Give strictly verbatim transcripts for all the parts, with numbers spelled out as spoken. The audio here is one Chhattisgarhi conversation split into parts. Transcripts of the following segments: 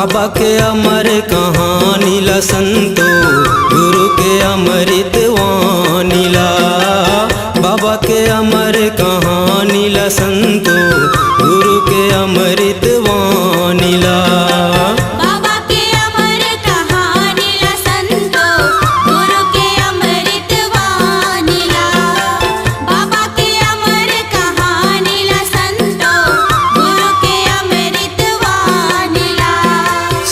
बाबा के अमर कहानी ला संतो, गुरु के अमृत वाणी ला। बाबा के अमर कहानी ला संतो, गुरु के अमृत वाणी ला। बाबा के अमर कहानी ला संतो, गुरु के अमृत वाणी ला। बाबा के अमर कहानी ला संतो, गुरु के अमृत वाणी ला।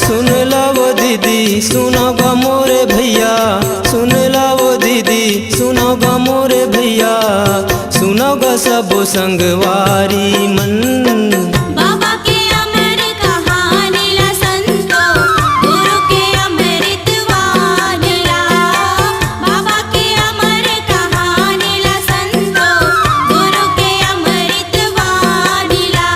सुन ला वो दीदी, सुनो गा मोरे भैया, सुन ला वो दीदी, सुनो गा मोरे भैया, सुनो गा सबो संगवारी मन। बाबा के अमर कहानी ला संतो, गुरु के अमृत वाणी ला। बाबा के अमर कहानी ला संतो, गुरु के अमृत वाणी ला।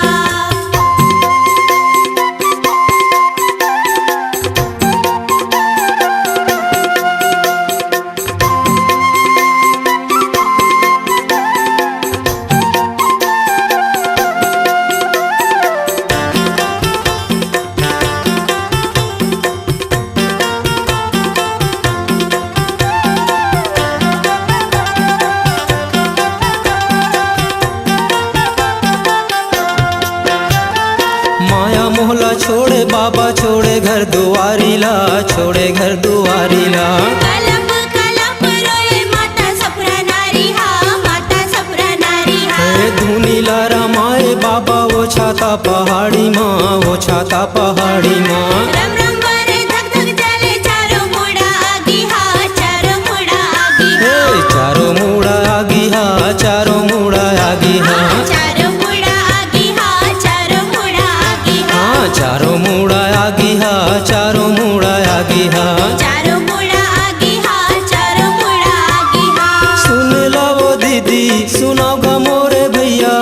माया मोहला छोड़े बाबा, छोड़े घर दुआरी ला, छोड़े घर दुआरी ला। कलप कलप रोए माता सफरा नारी हा, माता सफरा नारी हा। हे धुनी ला रमाए बाबा, वो छाता पहाड़ी मा, वो छाता पहाड़ी मा। रम रम बरे धक धक जले, चारों मुड़ा आगी हा, चारों मुड़ा आगी हा। हे चारों मुड़ा आगी हा, चारों मुड़ा आगी हा। हाँ, चारों मुड़ा आगी हा, चारों मुड़ा आगी हा। हाँ, चारों मुड़ा आगी हा, चारों मुड़ा आगी हा। चारों मुड़ा आगी हा, चारों मुड़ा आगी हा। सुन ला वो दीदी, सुनो गा मोरे भैया,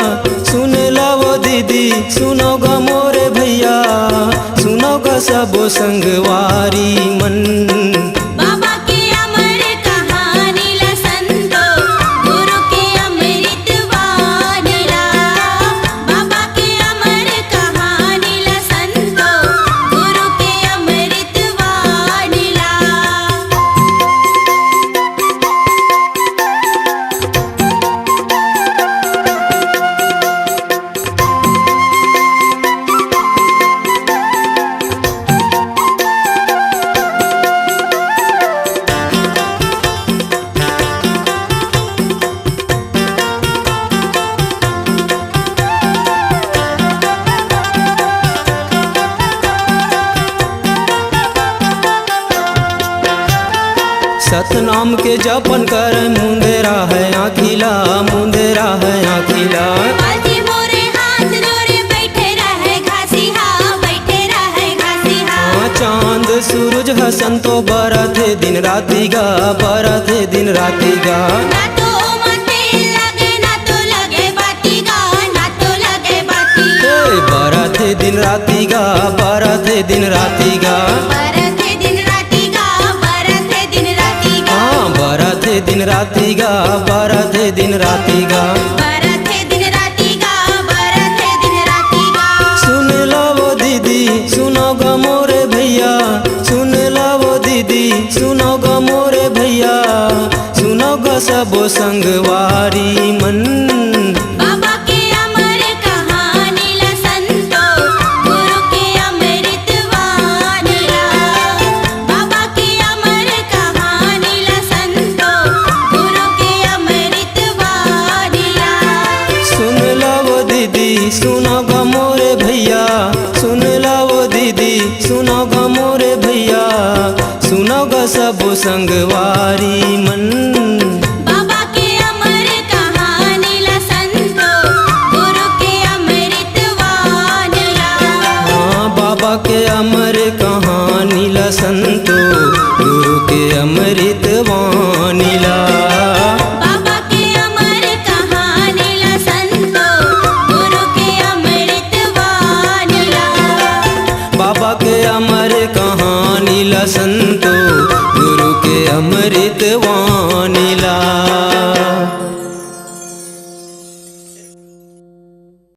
सुन ला वो दीदी, सुनो गा मोरे भैया, सुनो गा सबो संगवारी मन। बाबा के अमर कहानी ला संतो, गुरु के अमृत वाणी ला। बाबा के अमर कहानी ला संतो, गुरु के अमृत वाणी ला। सतनाम के जपन कर, मुंदे राहय आँखी ला, मुंदे राहय आँखी ला। बाजी मोरे हाथ जोरे, बैठे रहय घासी हा, बैठे रहय घासी हा। हाँ, चांद सूरज ह संतो, बरथे दिन राती गा, बरथे दिन राती गा। ना तो ओमा तेल लगे, ना तो लगे बाती गा, ना तो लगे बाती। ए, बरथे दिन राती गा, बरथे दिन राती गा। बरथे दिन राती गा, बरथे दिन राती गा। हाँ, बरथे दिन राती गा, बरथे दिन राती गा। बरथे दिन राती गा, बरथे दिन राती गा। सुन ला वो दीदी, सुनो गा मोरे भैया, सुन ला वो दीदी, सुनो गा मोरे भैया, सुनो गा सबो संगवारी मन। बाबा के अमर कहानी ला संतो, गुरु के अमृत वाणी ला। बाबा के अमर कहानी ला संतो, गुरु के अमृत वाणी ला। सुन ला वो दीदी, सुनो गा मोरे भैया, सुन ला वो दीदी, सुनो गा मोरे भैया, सुनो गा सबो संगवारी मन। बाबा के अमर कहानी ला संतो, गुरु के अमृत वाणी ला। हाँ, बाबा के अमर कहानी ला संतो, गुरु के अमृत वाणी ला। बाबा के अमर कहानी ला संतो, गुरु के अमृत वाणी ला। बाबा के अमर कहानी ला संतो, गुरु के अमृत वाणी